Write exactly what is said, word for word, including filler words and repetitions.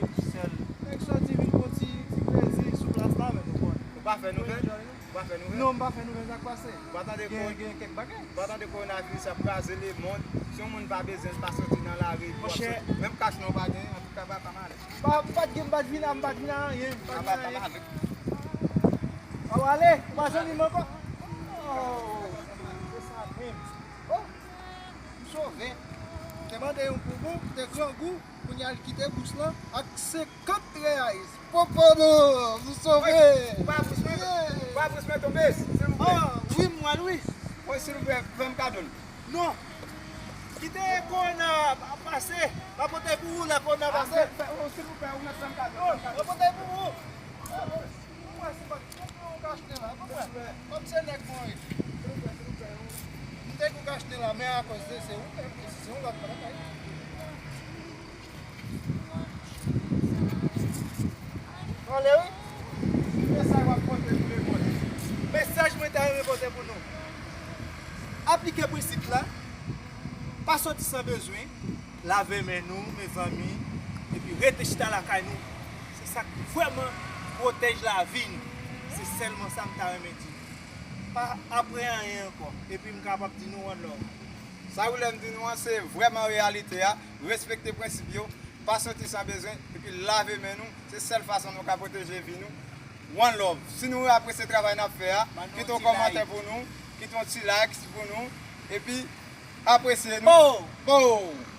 Nèg sòti vin pran ti, ti plezi sou plas la, men nou konn. Ou pa fè nouvèl? Ou pa fè nouvèl? Non, m pa fè nouvèl, sa k pase? Ou pa tande gen, gen kèk bagay. Ou pa tande kowonaviris ap kraze lemonn? Si yon moun pa bezwen l, pa sòti nan lari pou ap sòti. Menm kach non pa gen, antouka pa, pa male. Pa, pa t gen, m pa t vin a, m pa t vin a anyen, m pa t vin a anyen. A w ale, ou pa jwenn li ankò? Oh, se sa menm. Oh, m sove. M te mande yon poupou, m te grangou, kounye a l kite bous lan ak senkant reais. Popobo, m sove. Ou pa bous mwen, ou pa bous mwen tonbe, silvouplè. Ah, wi, m wè l, wi. Mwen, silvouplè, fè m kado l. Non. Kite kowona pase. M a pote pou ou lè kowona pase. Silvouplè, ou mèt fè m kado. Non, m a pote pou ou. Ou wè si m pa t pran yon kach te la, konprann? Kòm se nèg mwen ye. M te gon kach te la, men akoz de se ou menm, se yon lòt bagay. Pale wi. Ki mesaj w ap pote pou lemonn? Mesaj mwen ta renmen pote pou nou. Aplike prensip la. Pa sòti san bezwen. Lave men nou, mezanmi. Epi rete chita lakay nou. Se sa k vrèman pwotèj lavi nou. Se sèlman sa m ta renmen di. Pa apre anyen ankò. Epi m kapab di nou one love. Sa w lè m di nou an, se vrèman reyalite a. Respekte prensip yo. Pa sòti san bezwen. Epi lave men nou. Se sèl fason nou ka pwoteje vi nou. One love. Si nou apresye travay n ap fè a, kite yon kòmantè pou nou, kite yon ti like pou nou. Epi apresye nou. Pow! Pow!